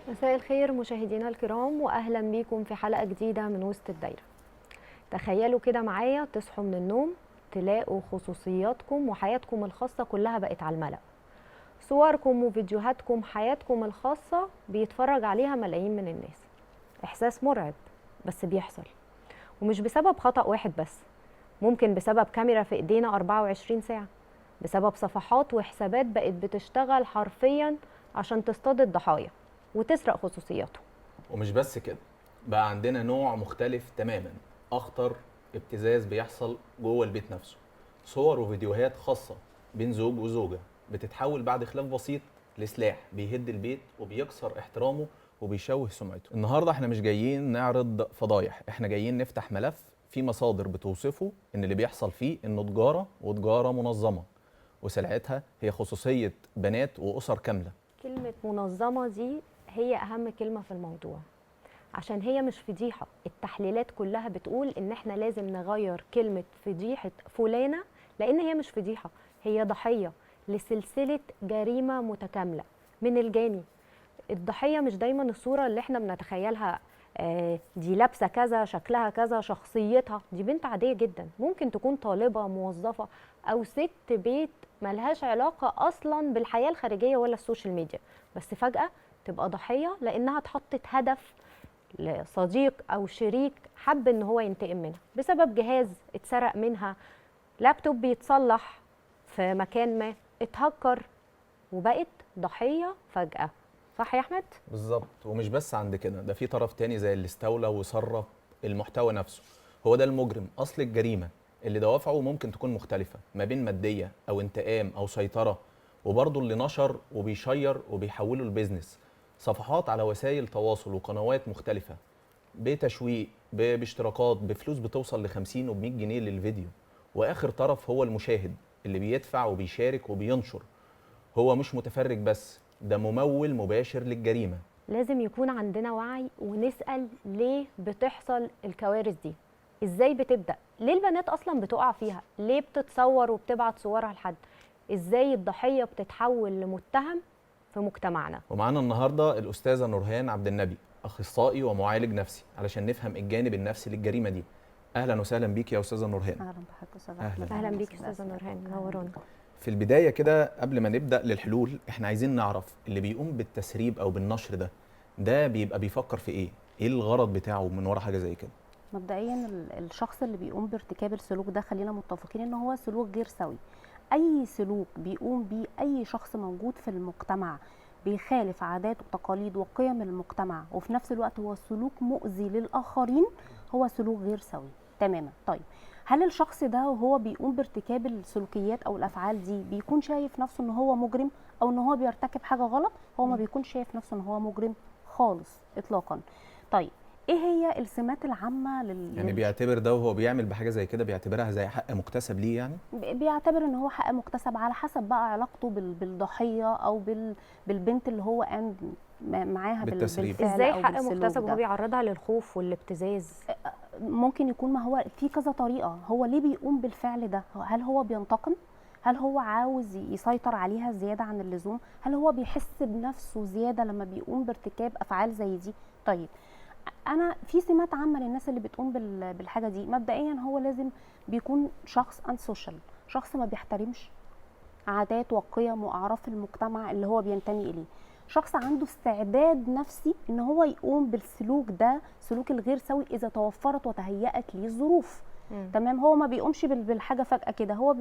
مساء الخير مشاهدينا الكرام، واهلا بيكم في حلقة جديدة من وسط الدايرة. تخيلوا كده معايا تصحوا من النوم تلاقوا خصوصياتكم وحياتكم الخاصة كلها بقت على الملأ، صوركم وفيديوهاتكم، حياتكم الخاصة بيتفرج عليها ملايين من الناس. احساس مرعب بس بيحصل، ومش بسبب خطأ واحد بس، ممكن بسبب كاميرا في ايدينا 24 ساعة، بسبب صفحات وحسابات بقت بتشتغل حرفيا عشان تصطاد الضحايا وتسرق خصوصياتهم. ومش بس كده، بقى عندنا نوع مختلف تماما، اخطر ابتزاز بيحصل جوه البيت نفسه. صور وفيديوهات خاصة بين زوج وزوجه بتتحول بعد خلاف بسيط لسلاح بيهد البيت وبيكسر احترامه وبيشوه سمعته. النهارده احنا مش جايين نعرض فضايح، احنا جايين نفتح ملف فيه مصادر بتوصفه ان اللي بيحصل فيه انه تجارة، وتجارة منظمة، وسلعتها هي خصوصية بنات واسر كاملة. كلمة منظمة دي هي أهم كلمة في الموضوع، عشان هي مش فضيحة. التحليلات كلها بتقول إن إحنا لازم نغير كلمة فضيحة فلانة، لأن هي مش فضيحة، هي ضحية لسلسلة جريمة متكاملة من الجاني. الضحية مش دايما الصورة اللي إحنا بنتخيلها، دي لابسة كذا، شكلها كذا، شخصيتها، دي بنت عادية جدا، ممكن تكون طالبة، موظفة، أو ست بيت ملهاش علاقة أصلا بالحياة الخارجية ولا ال social media، بس فجأة تبقى ضحية لأنها اتحطت هدف لصديق أو شريك حب إن هو ينتقم منها بسبب جهاز اتسرق منها، لابتوب بيتصلح في مكان ما اتهكر، وبقت ضحية فجأة. صح يا أحمد؟ بالظبط. ومش بس عند كده، ده في طرف تاني زي اللي استولى وسرب المحتوى نفسه، هو ده المجرم أصل الجريمة، اللي دوافعه ممكن تكون مختلفة ما بين مادية أو انتقام أو سيطرة، وبرضه اللي نشر وبيشير وبيحوله ل business، صفحات على وسائل تواصل وقنوات مختلفة، بتشويق، باشتراكات، بفلوس بتوصل ل 50 و 100 جنيه للفيديو. وآخر طرف هو المشاهد اللي بيدفع وبيشارك وبينشر، هو مش متفرج بس، ده ممول مباشر للجريمة. لازم يكون عندنا وعي ونسأل ليه بتحصل الكوارث دي، ازاي بتبدأ، ليه البنات اصلا بتقع فيها، ليه بتتصور وبتبعت صورها لحد، ازاي الضحية بتتحول لمتهم في مجتمعنا. ومعانا النهارده الأستاذة نورهان عبد النبي، أخصائي ومعالج نفسي، علشان نفهم الجانب النفسي للجريمة دي. أهلا وسهلا بيك يا أستاذة نورهان. اهلا بحضرتك استاذ أهلا. احمد. اهلا بيك استاذة نورهان، نورونا. في البداية كده قبل ما نبدأ للحلول، احنا عايزين نعرف اللي بيقوم بالتسريب أو بالنشر ده بيبقى بيفكر في إيه؟ إيه الغرض بتاعه من ورا حاجة زي كده؟ مبدئيا الشخص اللي بيقوم بارتكاب السلوك ده خلينا متفقين ان هو سلوك غير سوي. اي سلوك بيقوم بيه اي شخص موجود في المجتمع بيخالف عادات وتقاليد وقيم المجتمع، وفي نفس الوقت هو سلوك مؤذي للاخرين، هو سلوك غير سوي تماما. طيب هل الشخص ده وهو بيقوم بارتكاب السلوكيات او الافعال دي بيكون شايف نفسه ان هو مجرم او ان هو بيرتكب حاجة غلط؟ هو ما بيكونش شايف نفسه ان هو مجرم خالص اطلاقا. طيب ايه هي السمات العامة يعني بيعتبر ده وهو بيعمل بحاجة زي كده بيعتبرها زي حق مكتسب ليه؟ يعني بيعتبر ان هو حق مكتسب على حسب بقى علاقته بالضحيه او بالبنت اللي هو قام معاها بالتسريب. بالفعل ازاي أو حق بالسلوك مكتسب ده. وهو بيعرضها للخوف والابتزاز؟ ممكن يكون، ما هو في كذا طريقه. هو ليه بيقوم بالفعل ده؟ هل هو بينتقم؟ هل هو عاوز يسيطر عليها زيادة عن اللزوم؟ هل هو بيحس بنفسه زيادة لما بيقوم بارتكاب افعال زي دي؟ طيب انا في سمات عامة للناس اللي بتقوم بالحاجة دي. مبدئيا هو لازم بيكون شخص unsocial، شخص ما بيحترمش عادات وقيم واعراف المجتمع اللي هو بينتمي اليه، شخص عنده استعداد نفسي ان هو يقوم بالسلوك ده، سلوك الغير سوي، اذا توفرت وتهيأت ليه الظروف. تمام. هو ما بيقومش بالحاجة فجأة كده، هو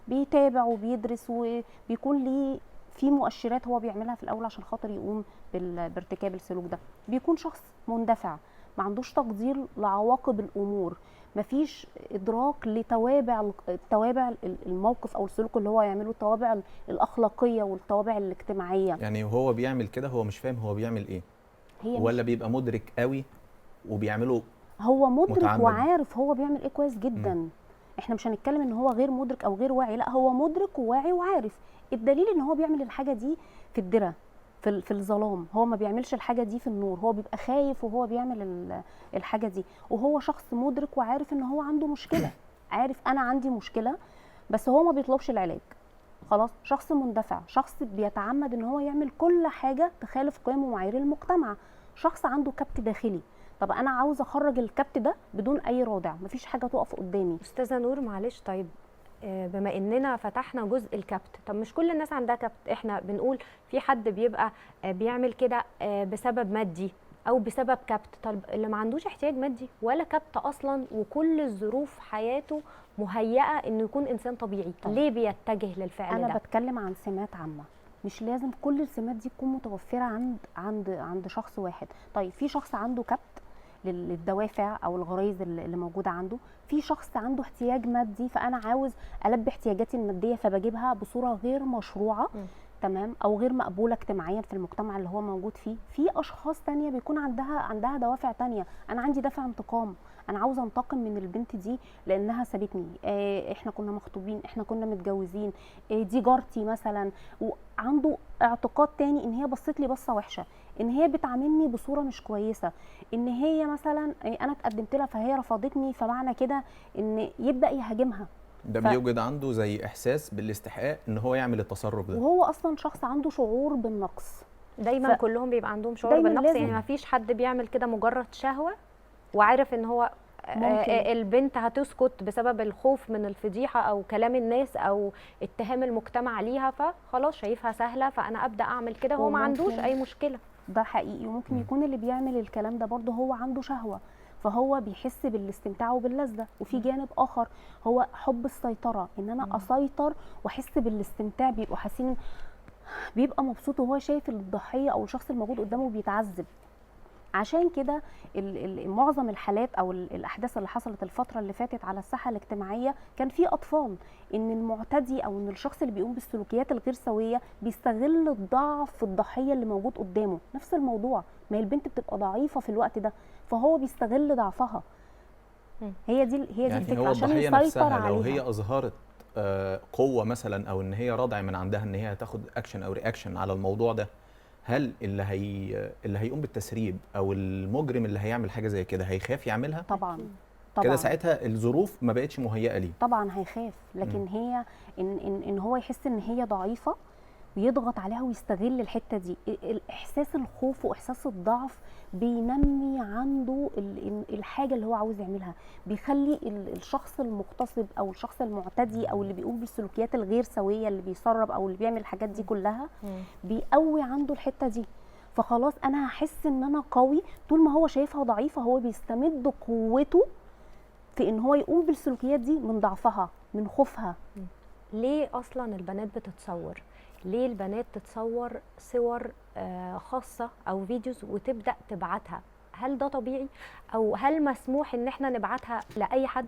بيتابع وبيدرس وبيكون ليه في مؤشرات هو بيعملها في الاول عشان خاطر يقوم بارتكاب السلوك ده. بيكون شخص مندفع، ما عندوش تقدير لعواقب الامور، مفيش ادراك لتوابع توابع الموقف او السلوك اللي هو يعمله، التوابع الاخلاقية والتوابع الاجتماعية. يعني وهو بيعمل كده هو مش فاهم هو بيعمل إيه، هي ولا بيبقى مدرك قوي وبيعمله؟ هو مدرك متعمد. وعارف هو بيعمل ايه كويس جدا. احنا مش هنتكلم ان هو غير مدرك او غير واعي، لا هو مدرك وواعي وعارف. الدليل ان هو بيعمل الحاجة دي في الدرة، في الظلام، هو ما بيعملش الحاجة دي في النور، هو بيبقى خايف وهو بيعمل الحاجة دي، وهو شخص مدرك وعارف ان هو عنده مشكلة، عارف انا عندي مشكلة، بس هو ما بيطلبش العلاج. خلاص، شخص مندفع، شخص بيتعمد ان هو يعمل كل حاجة تخالف قيم ومعايير المجتمع، شخص عنده كبت داخلي. طب انا عاوز اخرج الكبت ده بدون اي رادع، مفيش حاجة تقف قدامي. استاذه نور معلش، طيب بما اننا فتحنا جزء الكبت، طب مش كل الناس عندها كبت. احنا بنقول في حد بيبقى بيعمل كده بسبب مادي او بسبب كبت. طب اللي ما عندوش احتياج مادي ولا كبت اصلا وكل الظروف حياته مهيئة انه يكون انسان طبيعي، طيب ليه بيتجه للفعل انا ده؟ بتكلم عن سمات عامة، مش لازم كل السمات دي تكون متوفرة عند عند عند شخص واحد. طيب في شخص عنده كبت للدوافع او الغرائز اللي موجودة عنده، في شخص عنده احتياج مادي، فانا عاوز البي احتياجاتي المادية فبجيبها بصورة غير مشروعه، تمام، او غير مقبولة اجتماعيا في المجتمع اللي هو موجود فيه. في اشخاص تانية بيكون عندها دوافع تانية. انا عندي دافع انتقام، انا عاوزه انتقم من البنت دي لانها سابتني، احنا كنا مخطوبين، احنا كنا متجوزين، دي جارتي مثلا. وعنده اعتقاد تاني ان هي بصت لي بصة وحشة، ان هي بتعاملني بصورة مش كويسة، ان هي مثلا انا اتقدمت لها فهي رفضتني، فمعنى كده ان يبدا يهاجمها. ده بيوجد عنده زي احساس بالاستحقاق ان هو يعمل التصرف ده، وهو اصلا شخص عنده شعور بالنقص. دايما كلهم بيبقى عندهم شعور بالنقص، يعني ما فيش حد بيعمل كده مجرد شهوة وعارف ان هو البنت هتسكت بسبب الخوف من الفضيحة او كلام الناس او اتهام المجتمع ليها، فخلاص شايفها سهلة فانا ابدا اعمل كده، هو ما عندوش اي مشكلة. ده حقيقي. وممكن يكون اللي بيعمل الكلام ده برضه هو عنده شهوة، فهو بيحس بالاستمتاع وباللذه. وفي جانب اخر هو حب السيطرة، ان انا اسيطر واحس بالاستمتاع. بيبقوا حاسين، بيبقى مبسوط وهو شايف الضحية او الشخص الموجود قدامه بيتعذب. عشان كده معظم الحالات او الاحداث اللي حصلت الفترة اللي فاتت على الساحة الاجتماعية كان في اطفال، ان المعتدي او ان الشخص اللي بيقوم بالسلوكيات الغير سويه بيستغل الضعف في الضحية اللي موجود قدامه. نفس الموضوع، ما هي البنت بتبقى ضعيفة في الوقت ده، فهو بيستغل ضعفها. هي دي يعني الفكرة، هو عشان الضحية يسيطر نفسها عليها. لو هي اظهرت قوة مثلا، او ان هي رادعة من عندها ان هي هتاخد اكشن او reaction على الموضوع ده، هل اللي هيقوم بالتسريب او المجرم اللي هيعمل حاجة زي كده هيخاف يعملها؟ طبعا طبعا. كده ساعتها الظروف ما بقتش مهيئة ليه، طبعا هيخاف. لكن هي ان ان ان هو يحس ان هي ضعيفة ويضغط عليها ويستغل الحتة دي. الاحساس الخوف واحساس الضعف بينمي عنده الحاجة اللي هو عاوز يعملها، بيخلي الشخص المغتصب او الشخص المعتدي او اللي بيقوم بالسلوكيات الغير سويه، اللي بيسرب او اللي بيعمل الحاجات دي كلها، بيقوي عنده الحتة دي. فخلاص انا هحس ان انا قوي. طول ما هو شايفها ضعيفة هو بيستمد قوته في ان هو يقوم بالسلوكيات دي من ضعفها، من خوفها. ليه اصلا البنات بتتصور؟ ليه البنات تتصور صور خاصة أو videos وتبدأ تبعتها؟ هل ده طبيعي؟ أو هل مسموح إن احنا نبعتها لأي حد؟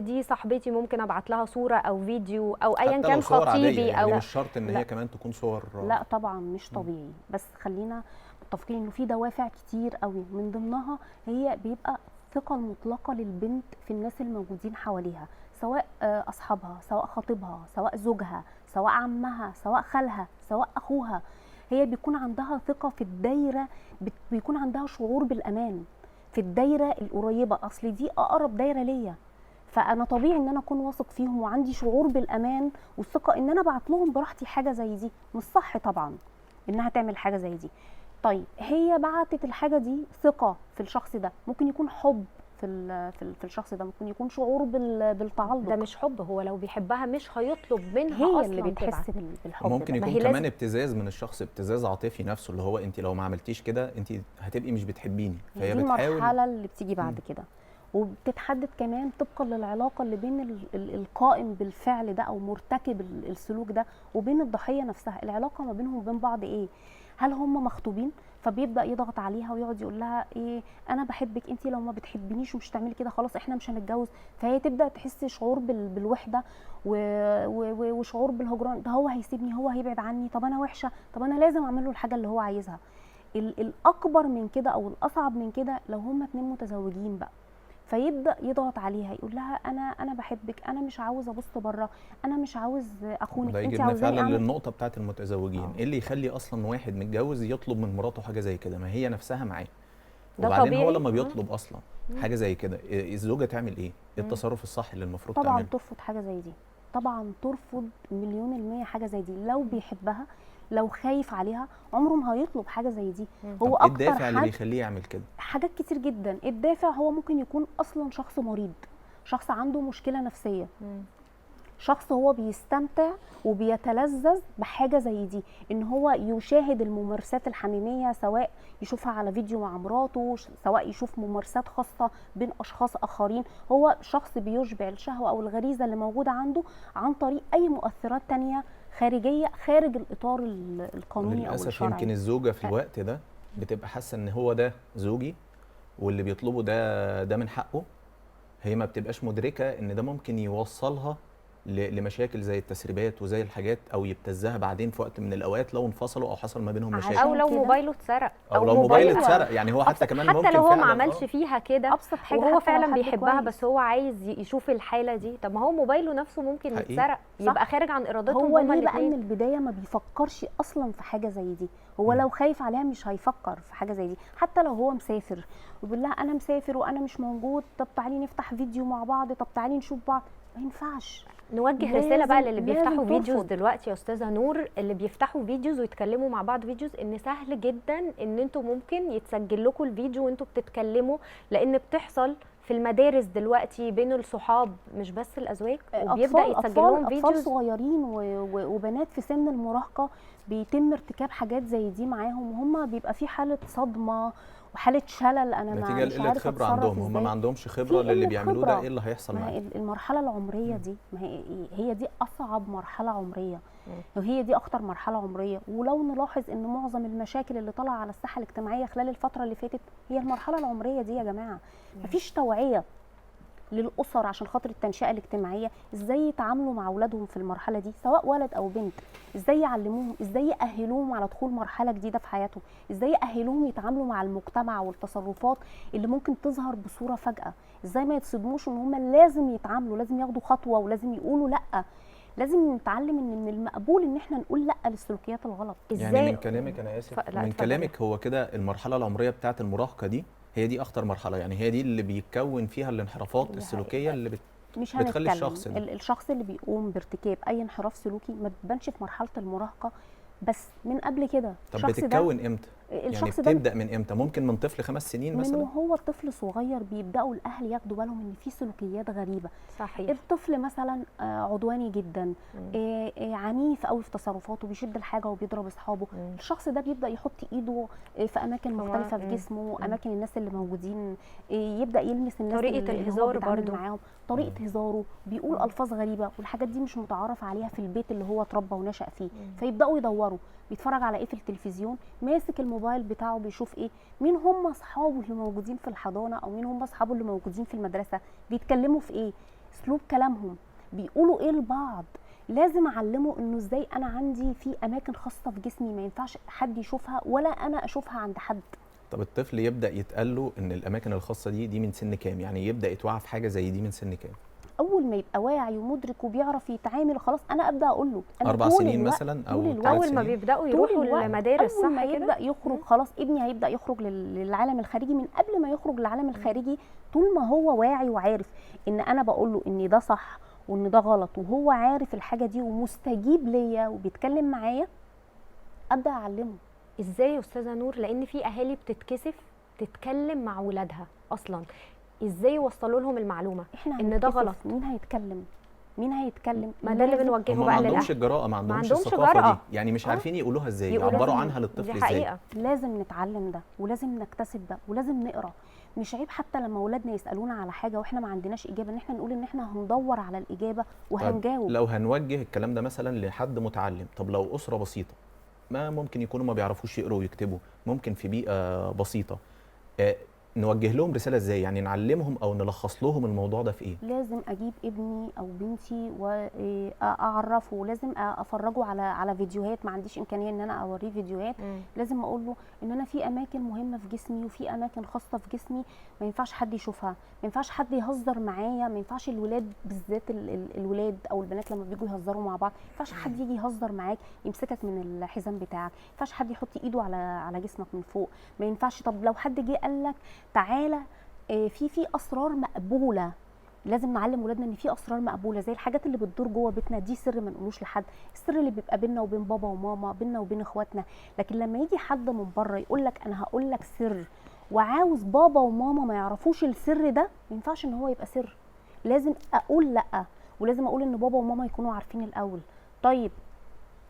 دي صاحبتي ممكن أبعت لها صورة أو فيديو أو أيا كان، خطيبي، يعني أو مش شرط إن هي كمان تكون صور. لا طبعا مش طبيعي. بس خلينا متفقين إنه في دوافع كتير قوي، من ضمنها هي بيبقى الثقة المطلقة للبنت في الناس الموجودين حواليها، سواء أصحابها، سواء خطيبها، سواء زوجها، سواء عمها، سواء خالها، سواء أخوها. هي بيكون عندها ثقة في الدايرة، بيكون عندها شعور بالأمان في الدايرة القريبة، أصل دي أقرب دايرة ليا، فأنا طبيعي إن أنا أكون واثق فيهم وعندي شعور بالأمان والثقة إن أنا أبعت لهم براحتي حاجة زي دي. مش صح طبعا إنها تعمل حاجة زي دي. طيب هي بعتت الحاجة دي ثقة في الشخص ده، ممكن يكون حب في الشخص ده، ممكن يكون شعور بالتعلق. ده مش حب، هو لو بيحبها مش هيطلب منها هي اصلا، اللي بتحس بالحب. ممكن يكون كمان ابتزاز من الشخص، ابتزاز عاطفي نفسه، اللي هو انت لو ما عملتيش كده انت هتبقي مش بتحبيني. فهي دي بتحاول، المرحلة اللي بتيجي بعد كده، وبتتحدد كمان طبقا للعلاقة اللي بين القائم بالفعل ده او مرتكب السلوك ده وبين الضحية نفسها. العلاقة ما بينهم وبين بعض ايه؟ هل هم مخطوبين؟ فبيبدا يضغط عليها ويقعد يقول لها ايه، انا بحبك، انت لو ما بتحبنيش ومش هتعملي كده خلاص احنا مش هنتجوز. فهي تبدا تحس شعور بالوحدة وشعور بالهجران، ده هو هيسيبني، هو هيبعد عني، طب انا وحشة، طب انا لازم اعمل له الحاجة اللي هو عايزها. الاكبر من كده او الاصعب من كده لو هم اتنين متزوجين بقى، فيبدا يضغط عليها يقول لها انا بحبك، انا مش عاوز ابص بره، انا مش عاوز اخونك، انت عاوزاني اعمل. فعلا للنقطة بتاعت المتزوجين، ايه اللي يخلي اصلا واحد متجوز يطلب من مراته حاجة زي كده؟ ما هي نفسها معاه. وبعدين هو لما بيطلب اصلا حاجة زي كده الزوجة تعمل ايه؟ ايه التصرف الصح اللي المفروض طبعا تعمله؟ ترفض حاجة زي دي. طبعا ترفض 1,000,000% حاجة زي دي. لو بيحبها، لو خايف عليها، عمره ما هيطلب حاجة زي دي. هو ايه الدافع اللي حد بيخليه يعمل كده؟ حاجات كتير جدا. الدافع هو ممكن يكون اصلا شخص مريض، شخص عنده مشكلة نفسية، شخص هو بيستمتع وبيتلذذ بحاجة زي دي، ان هو يشاهد الممارسات الحميمية، سواء يشوفها على فيديو مع مراته، سواء يشوف ممارسات خاصة بين اشخاص اخرين. هو شخص بيشبع الشهوة او الغريزة اللي موجودة عنده عن طريق اي مؤثرات تانية خارجية خارج الاطار القانوني او للاسف الشرعي. يمكن الزوجة في الوقت ده بتبقى حاسه ان هو ده زوجي واللي بيطلبه ده من حقه. هي ما بتبقاش مدركه ان ده ممكن يوصلها لمشاكل زي التسريبات وزي الحاجات، او يبتزها بعدين في وقت من الاوقات لو انفصلوا او حصل ما بينهم مشاكل، او لو موبايله اتسرق، او لو موبايله اتسرق. يعني هو حتى كمان ممكن حتى لو هو ما عملش فيها كده، ابسط حاجة وهو فعلا بيحبها بس هو عايز يشوف الحالة دي، طب ما هو موبايله نفسه ممكن يتسرق، يبقى خارج عن ارادتهم. هو ليه بقى من البداية ما بيفكرش اصلا في حاجة زي دي؟ هو لو خايف عليها مش هيفكر في حاجة زي دي. حتى لو هو مسافر وبيقول لها انا مسافر وانا مش موجود، طب تعالي نفتح فيديو مع بعض، طب تعالي نشوف بعض، ما ينفعش. نوجه رسالة بقى للي بيفتحوا videos دلوقتي يا استاذه نور، اللي بيفتحوا videos ويتكلموا مع بعض videos، ان سهل جدا ان انتوا ممكن يتسجل لكم الفيديو وانتوا بتتكلموا، لان بتحصل في المدارس دلوقتي بين الصحاب مش بس الازواج، وبيبدا يتسجل لهم videos. اطفال صغيرين وبنات في سن المراهقة بيتم ارتكاب حاجات زي دي معاهم، وهم بيبقى في حاله صدمة وحاله شلل. انا نتيجة لقلة خبره عندهم، هم ما عندهمش خبره للي بيعملوه ده، ايه اللي هيحصل معاهم. المرحلة العمرية دي ما هي دي اصعب مرحلة عمرية، وهي دي اخطر مرحلة عمرية. ولو نلاحظ ان معظم المشاكل اللي طالعه على الساحة الاجتماعية خلال الفترة اللي فاتت هي المرحلة العمرية دي يا جماعة. مفيش توعيه للاسر عشان خاطر التنشئه الاجتماعية، ازاي يتعاملوا مع اولادهم في المرحلة دي سواء ولد او بنت، ازاي يعلموهم، ازاي يأهلوهم على دخول مرحلة جديدة في حياتهم، ازاي يأهلوهم يتعاملوا مع المجتمع والتصرفات اللي ممكن تظهر بصورة فجأة، ازاي ما يتصدموش ان هم لازم يتعاملوا، لازم ياخدوا خطوة ولازم يقولوا لا. لازم نتعلم ان من المقبول ان احنا نقول لا للسلوكيات الغلط. يعني من كلامك، انا اسف، من كلامك هو كده المرحلة العمرية بتاعه المراهقة دي هي دي اخطر مرحلة، يعني هي دي اللي بيتكون فيها الانحرافات السلوكية اللي مش بتخلي الشخص ده. الشخص اللي بيقوم بارتكاب اي انحراف سلوكي ما بتبانش في مرحلة المراهقة، بس من قبل كده. طب بتتكون امتى؟ يعني بتبدا من امتى؟ ممكن من طفل 5 سنين مثلا، من وهو طفل صغير بيبداوا الاهل ياخدوا بالهم ان في سلوكيات غريبة. صحيح. الطفل مثلا عدواني جدا، عنيف قوي في تصرفاته، بيشد الحاجة وبيضرب اصحابه. الشخص ده بيبدا يحط ايده في اماكن مختلفة في جسمه، اماكن الناس اللي موجودين، يبدا يلمس الناس، طريقه الهزار برضه معاهم، طريقه هزاره، بيقول الفاظ غريبة، والحاجات دي مش متعارف عليها في البيت اللي هو اتربى ونشأ فيه. فيبداوا يدوروا، بيتفرج على ايه في التلفزيون، ماسك الموبايل بتاعه بيشوف ايه، مين هم اصحابه اللي موجودين في الحضانة، او مين هم اصحابه اللي موجودين في المدرسة، بيتكلموا في ايه، اسلوب كلامهم، بيقولوا ايه لبعض. لازم اعلمه انه ازاي انا عندي في اماكن خاصة في جسمي ما ينفعش حد يشوفها ولا انا اشوفها عند حد. طب الطفل يبدا يتقال له ان الاماكن الخاصة دي من سن كام؟ يعني يبدا يتوعى في حاجة زي دي من سن كام؟ اول ما يبقى واعي ومدرك وبيعرف يتعامل خلاص انا ابدا اقول له. 4 سنين مثلا او 3 اول ما بيبداوا يروحوا المدارس، صح كده؟ اول ما يبدا يخرج خلاص ابني هيبدا يخرج للعالم الخارجي. من قبل ما يخرج للعالم الخارجي طول ما هو واعي وعارف ان انا بقول له ان ده صح وان ده غلط، وهو عارف الحاجة دي ومستجيب ليا وبيتكلم معايا، ابدا اعلمه. ازاي يا استاذه نور؟ لان في اهالي بتتكسف تتكلم مع ولادها اصلا، ازاي يوصلوا لهم المعلومة احنا ان ده غلط؟ مين هيتكلم؟ مين هيتكلم؟ ما ده اللي بنوجهه بقى للاهل. ما عندهمش الجراءة، ما عندهمش الثقافة دي، يعني مش عارفين يقولوها ازاي، يعبروا عنها للطفل ازاي. لازم نتعلم ده، ولازم نكتسب ده، ولازم نقرا. مش عيب حتى لما اولادنا يسالونا على حاجة واحنا ما عندناش اجابه ان احنا نقول ان احنا هندور على الاجابة وهنجاوب. لو هنوجه الكلام ده مثلا لحد متعلم، طب لو اسره بسيطة ما ممكن يكونوا ما بيعرفوش يقروا ويكتبوا، ممكن في بيئة بسيطة، نوجه لهم رسالة ازاي؟ يعني نعلمهم او نلخص لهم الموضوع ده في ايه؟ لازم اجيب ابني او بنتي واعرفه، لازم افرجه على فيديوهات، ما عنديش امكانية ان انا اوريه فيديوهات. لازم اقول له ان انا في اماكن مهمة في جسمي وفي اماكن خاصة في جسمي ما ينفعش حد يشوفها، ما ينفعش حد يهزر معايا، ما ينفعش الولاد بالذات، الولاد او البنات لما بيجوا يهزروا مع بعض ما ينفعش حد يجي يهزر معاك يمسكك من الحزام بتاعك، ما ينفعش حد يحط ايده على جسمك من فوق، ما ينفعش. طب لو حد جه قال لك تعالى، في اسرار مقبولة لازم نعلم ولادنا ان في اسرار مقبولة، زي الحاجات اللي بتدور جوه بيتنا دي سر ما نقولوش لحد، السر اللي بيبقى بينا وبين بابا وماما، بينا وبين اخواتنا. لكن لما يجي حد من بره يقول لك انا هقول لك سر وعاوز بابا وماما ما يعرفوش السر ده، ما ينفعش ان هو يبقى سر. لازم اقول لا، ولازم اقول ان بابا وماما يكونوا عارفين الاول. طيب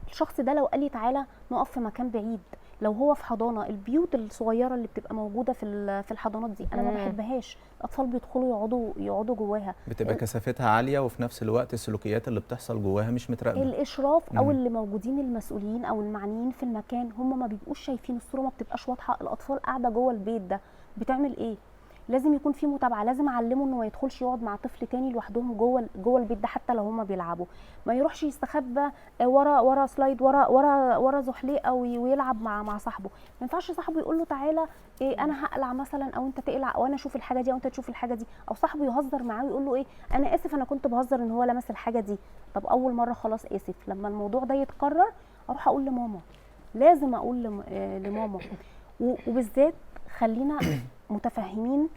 الشخص ده لو قال لي تعالى نقف في مكان بعيد، لو هو في حضانة، البيوت الصغيرة اللي بتبقى موجودة في الحضانات دي انا ما بحبهاش، الاطفال بيدخلوا يقعدوا جواها، بتبقى كثافتها عالية، وفي نفس الوقت السلوكيات اللي بتحصل جواها مش متراقبه. الاشراف او اللي موجودين المسؤولين او المعنيين في المكان هم ما بيبقوش شايفين، الصورة ما بتبقاش واضحة، الاطفال قاعدة جوه البيت ده بتعمل ايه. لازم يكون في متابعه، لازم اعلمه انه ما يدخلش يقعد مع طفل تاني لوحدهم جوه البيت ده حتى لو هما بيلعبوا، ما يروحش يستخبى ورا سلايد، ورا زحليقه ويلعب مع صاحبه. ما ينفعش صاحبه يقول له تعالى إيه انا هقلع مثلا، او انت تقلع، او انا اشوف الحاجة دي او انت تشوف الحاجة دي، او صاحبه يهزر معاه ويقول له ايه انا اسف انا كنت بهزر ان هو لمس الحاجة دي. طب اول مرة خلاص اسف، لما الموضوع ده يتكرر اروح اقول لماما، لازم اقول لماما. وبالذات خلينا متفهمين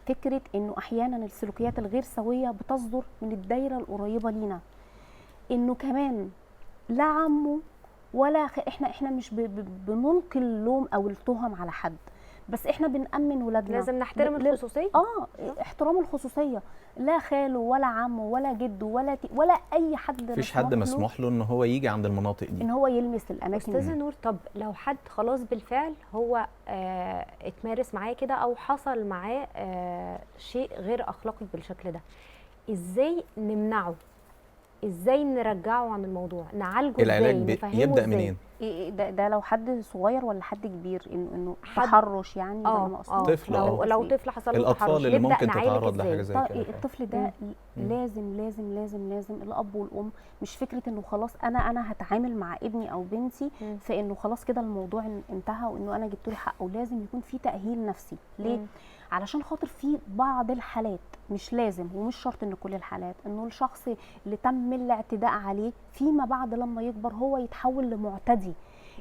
فكرة انه احيانا السلوكيات الغير سوية بتصدر من الدايرة القريبة لينا، انه كمان لا عمه ولا احنا مش بنلقي اللوم او التهم على حد، بس احنا بنأمن ولادنا. لازم نحترم الخصوصية. احترام الخصوصية، لا خاله ولا عمه ولا جده ولا اي حد، مفيش حد مسموح له ان هو يجي عند المناطق دي، ان هو يلمس الاماكن. استاذه نور، طب لو حد خلاص بالفعل هو اتمارس معاه كده او حصل معاه شيء غير اخلاقي بالشكل ده، ازاي نمنعه؟ ازاي نرجعه عن الموضوع؟ نعالجه ازاي؟ العلاج يبدا منين؟ إيه ده لو حد صغير ولا حد كبير؟ انه تحرش يعني، طفل، لو طفل حصل له الاطفال اللي ممكن تتعرض لحاجة زي كده، الطفل ده لازم لازم لازم لازم الاب والام، مش فكرة انه خلاص انا هتعامل مع ابني او بنتي فانه خلاص كده الموضوع انتهى وانه انا جبت له حقه. لازم يكون في تاهيل نفسي. ليه؟ علشان خاطر في بعض الحالات، مش لازم ومش شرط ان كل الحالات، انه الشخص اللي تم الاعتداء عليه فيما بعد لما يكبر هو يتحول لمعتدي،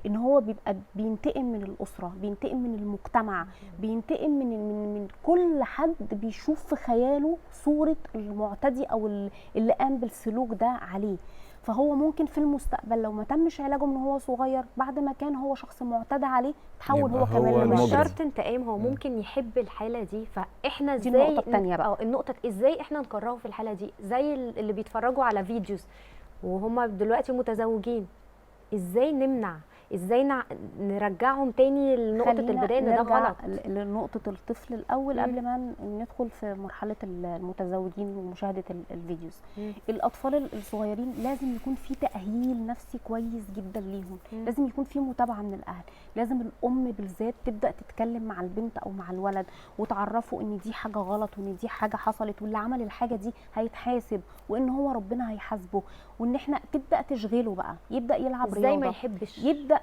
ان هو بيبقى بينتقم من الاسرة، بينتقم من المجتمع، بينتقم من كل حد بيشوف في خياله صوره المعتدي او اللي قام بالسلوك ده عليه. فهو ممكن في المستقبل لو ما تمش علاجه من هو صغير، بعد ما كان هو شخص معتدى عليه تحول هو كمان. مش شرط انتقام، هو ممكن يحب الحالة دي. فاحنا ازاي، دي النقطة الثانية بقى، النقطة ازاي احنا نكرهه في الحالة دي، زي اللي بيتفرجوا على videos وهم دلوقتي متزوجين، ازاي نمنع، ازاي نرجعهم تاني لنقطة البداية ان ده غلط؟ لنقطة الطفل الاول قبل ما ندخل في مرحلة المتزوجين ومشاهدة ال videos. الاطفال الصغيرين لازم يكون في تاهيل نفسي كويس جدا ليهم، لازم يكون في متابعه من الاهل، لازم الام بالذات تبدا تتكلم مع البنت او مع الولد وتعرفوا ان دي حاجة غلط وان دي حاجة حصلت واللي عمل الحاجة دي هيتحاسب وان هو ربنا هيحاسبه، وان احنا تبدا تشغله بقى، يبدا يلعب رياضة. ازاي ما يحبش؟ يبدا،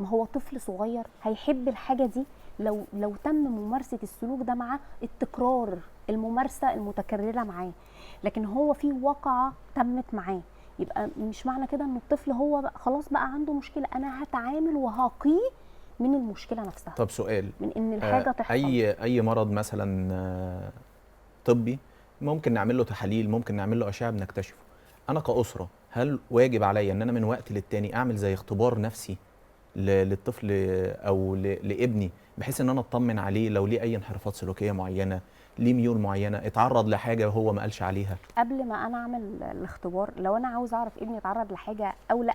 ما هو طفل صغير هيحب الحاجة دي لو تم ممارسة السلوك ده معاه، التكرار، الممارسة المتكررة معاه. لكن هو في واقعه تمت معاه، يبقى مش معنى كده ان الطفل هو بقى خلاص بقى عنده مشكلة، انا هتعامل وهقيه من المشكلة نفسها. طب سؤال، من ان الحاجة تحصل، اي مرض مثلا طبي ممكن نعمل له تحاليل، ممكن نعمل له اشعه بنكتشفه. انا كاسره هل واجب عليا ان انا من وقت للتاني اعمل زي اختبار نفسي للطفل او لابني، بحيث ان انا اطمن عليه لو ليه اي انحرافات سلوكية معينة، ليه ميول معينة، اتعرض لحاجة وهو ما قالش عليها؟ قبل ما انا اعمل الاختبار، لو انا عاوز اعرف ابني اتعرض لحاجة او لا،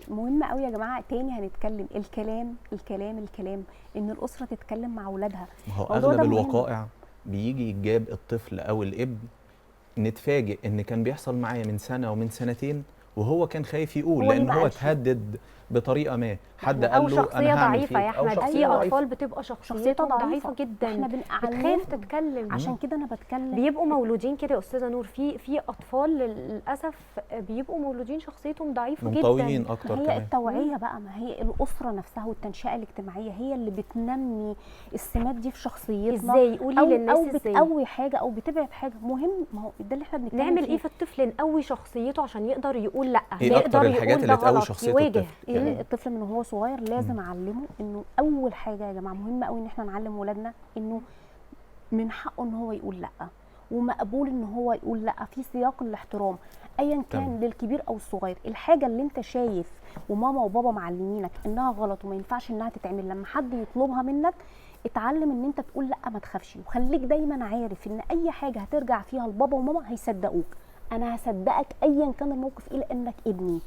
مهم قوي يا جماعة. تاني هنتكلم الكلام الكلام الكلام، ان الاسرة تتكلم مع اولادها. ما هو اغلب الوقائع بيجي يجاب الطفل او الابن، نتفاجئ ان كان بيحصل معايا من سنة ومن سنتين وهو كان خايف يقول، لان هو اتهدد بطريقة ما، حد قال له انا هعمل فيك، او شخصية ضعيفة يا احمد. في اطفال بتبقى شخصيتها ضعيفة جدا، احنا بتخاف تتكلم، عشان كده انا بتكلم. بيبقوا مولودين كده يا استاذه نور، في اطفال للاسف بيبقوا مولودين شخصيتهم ضعيفة جدا، منطويين اكتر. هي التوعية بقى، ما هي الاسرة نفسها والتنشئه الاجتماعية هي اللي بتنمي السمات دي في شخصيتنا. ازاي؟ قولي للناس او بتقوي حاجة او بتبعد حاجة. مهم، ما هو ده اللي احنا بنتكلم نعمل ايه في الطفل، نقوي شخصيته عشان يقدر يقول لا، ايه اكتر الحاجات اللي تقوي شخصية الطفل؟ يعني الطفل من وهو صغير لازم اعلمه انه اول حاجة يا جماعة مهم قوي ان احنا نعلم ولادنا انه من حقه ان هو يقول لا، ومقبول ان هو يقول لا في سياق الاحترام ايا كان للكبير او الصغير. الحاجة اللي انت شايف وماما وبابا معلمينك انها غلط وما ينفعش انها تتعمل، لما حد يطلبها منك اتعلم ان انت تقول لا، ما تخافش، وخليك دايما عارف ان اي حاجة هترجع فيها لبابا وماما هيصدقوك. انا هصدقك ايا كان الموقف ايه لانك ابني،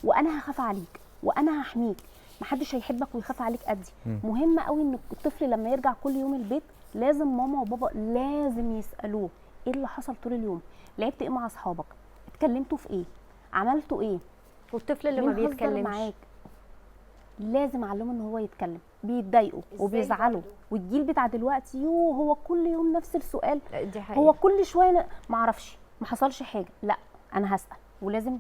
وانا هخاف عليك وانا هحميك، محدش هيحبك ويخاف عليك قدي. مهم قوي ان الطفل لما يرجع كل يوم البيت لازم ماما وبابا لازم يسالوه ايه اللي حصل طول اليوم، لعبت ايه مع اصحابك، اتكلمتوا في ايه، عملتوا ايه. والطفل اللي ما مين هزر بيتكلمش معاك؟ لازم اعلمه ان هو يتكلم. بيتضايقوا وبيزعلوا، والجيل بتاع دلوقتي يوه هو كل يوم نفس السؤال، دي حقيقة. هو كل شوية ما اعرفش ما حصلش حاجة، لا انا هسال، ولازم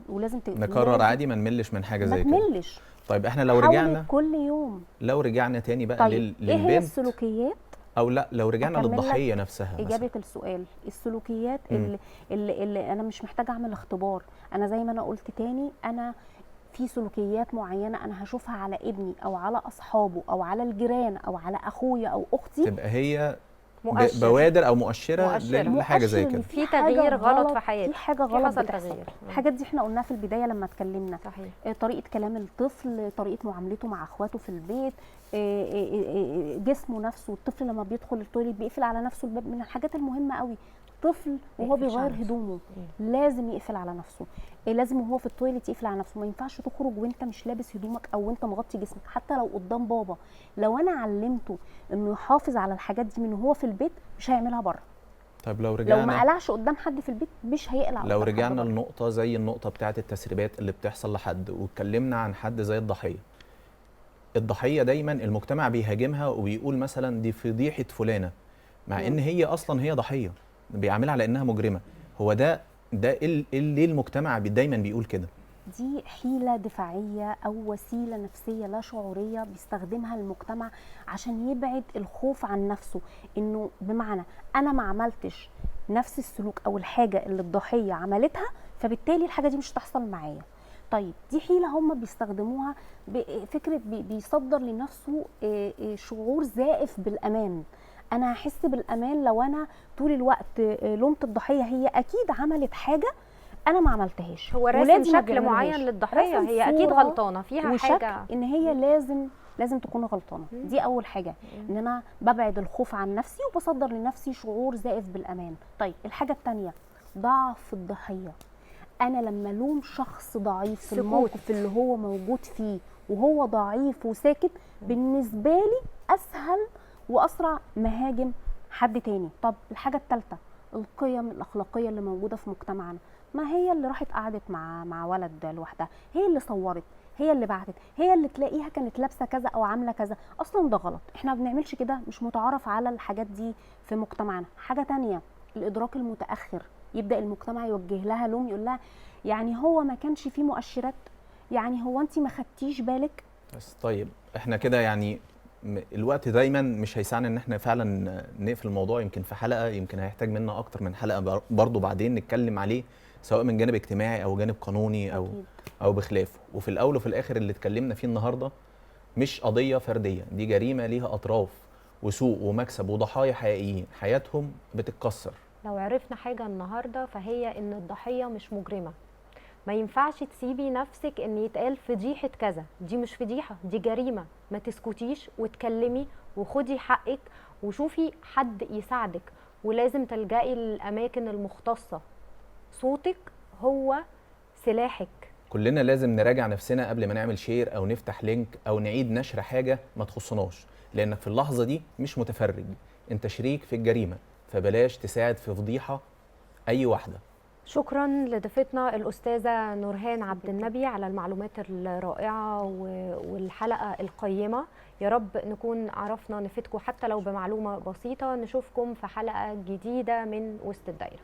نكرر لازم عادي، ما نملش من حاجة ما زي كده. تملش. طيب احنا لو حاولي رجعنا كل يوم. لو رجعنا تاني بقى طيب ايه هي للبنت السلوكيات؟ او لا، لو رجعنا أكمل لك للضحيه نفسها مثلا. إجابة السؤال، السلوكيات اللي أنا مش محتاجة أعمل اختبار، أنا زي ما أنا قلت تاني، أنا في سلوكيات معينة أنا هشوفها على ابني أو على أصحابه أو على الجيران أو على أخويا أو أختي، تبقى هي مؤشر. بوادر او مؤشره مؤشرة. لحاجة زي مؤشر إن كده، في حاجة تغيير غلط في حياته. في حاجة في غلط حصل بتحصل. تغيير. الحاجات دي احنا قلناها في البداية لما اتكلمنا. صحيح. طريقة كلام الطفل، طريقة معاملته مع اخواته في البيت، جسمه نفسه. الطفل لما بيدخل ال toilet بيقفل على نفسه الباب، من الحاجات المهمة قوي. طفل وهو يقفلش على بيغير نفسه. هدومه لازم يقفل على نفسه، لازم وهو في ال toilet يقفل على نفسه. ما ينفعش تخرج وانت مش لابس هدومك او وانت مغطي جسمك، حتى لو قدام بابا. لو انا علمته انه يحافظ على الحاجات دي من وهو في البيت مش هيعملها بره. طيب لو لو ما رجعنا قلعش قدام حد في البيت مش هيقلع لو قدام حد رجعنا بره. لنقطة زي النقطة بتاعه التسريبات اللي بتحصل لحد، واتكلمنا عن حد زي الضحية. الضحية دايما المجتمع بيهاجمها وبيقول مثلا دي فضيحة فلانه، مع ان هي اصلا هي ضحية، بيعاملها على انها مجرمه. هو ده ايه ليه المجتمع دايما بيقول كده؟ دي حيلة دفاعية أو وسيلة نفسية لا شعورية بيستخدمها المجتمع عشان يبعد الخوف عن نفسه، إنه بمعنى أنا ما عملتش نفس السلوك أو الحاجة اللي الضحية عملتها، فبالتالي الحاجة دي مش هتحصل معايا. طيب دي حيلة هم بيستخدموها، فكرة بيصدر لنفسه شعور زائف بالأمان. أنا هحس بالأمان لو أنا طول الوقت لومت الضحية، هي أكيد عملت حاجة أنا ما عملتهاش. هو راسم ولادي ما شكل معين بيعملوهاش. للضحيه، راسم هي اكيد صورة غلطانة فيها وشكل حاجة ان هي لازم تكون غلطانة. دي اول حاجة، ان انا ببعد الخوف عن نفسي وبصدر لنفسي شعور زائف بالامان. طيب الحاجة الثانية ضعف الضحية. انا لما الوم شخص ضعيف في سكوت. الموقف اللي هو موجود فيه وهو ضعيف وساكت، بالنسبة لي اسهل واسرع مهاجم حد تاني. طب الحاجة الثالثة القيم الاخلاقية اللي موجودة في مجتمعنا. ما هي اللي راحت قعدت مع ولد لوحدها، هي اللي صورت، هي اللي بعتت، هي اللي تلاقيها كانت لابسه كذا او عامله كذا، اصلا ده غلط، احنا ما بنعملش كده، مش متعارف على الحاجات دي في مجتمعنا. حاجة تانية الادراك المتاخر، يبدا المجتمع يوجه لها لوم، يقول لها يعني هو ما كانش فيه مؤشرات، يعني هو انت ما خدتيش بالك. بس طيب احنا كده يعني الوقت دايما مش هيسعنا ان احنا فعلا نقفل الموضوع، يمكن في حلقة، يمكن هيحتاج منا اكتر من حلقة برضو بعدين نتكلم عليه، سواء من جانب اجتماعي او جانب قانوني او أكيد. او بخلافه. وفي الاول وفي الاخر اللي اتكلمنا فيه النهارده مش قضية فردية، دي جريمة ليها اطراف وسوق ومكسب وضحايا حقيقيين حياتهم بتتكسر. لو عرفنا حاجة النهارده فهي ان الضحية مش مجرمه. ما ينفعش تسيبي نفسك ان يتقال فضيحة كذا، دي مش فضيحة، دي جريمة. ما تسكتيش وتكلمي وخدي حقك وشوفي حد يساعدك، ولازم تلجئي للاماكن المختصة. صوتك هو سلاحك. كلنا لازم نراجع نفسنا قبل ما نعمل share او نفتح link او نعيد نشر حاجة ما تخصناش، لانك في اللحظة دي مش متفرج، انت شريك في الجريمة، فبلاش تساعد في فضيحة اي واحدة. شكرا لضيفتنا الأستاذة نورهان عبد النبي على المعلومات الرائعة والحلقة القيمة. يا رب نكون عرفنا نفيدكم حتى لو بمعلومة بسيطة. نشوفكم في حلقة جديدة من وسط الدايرة.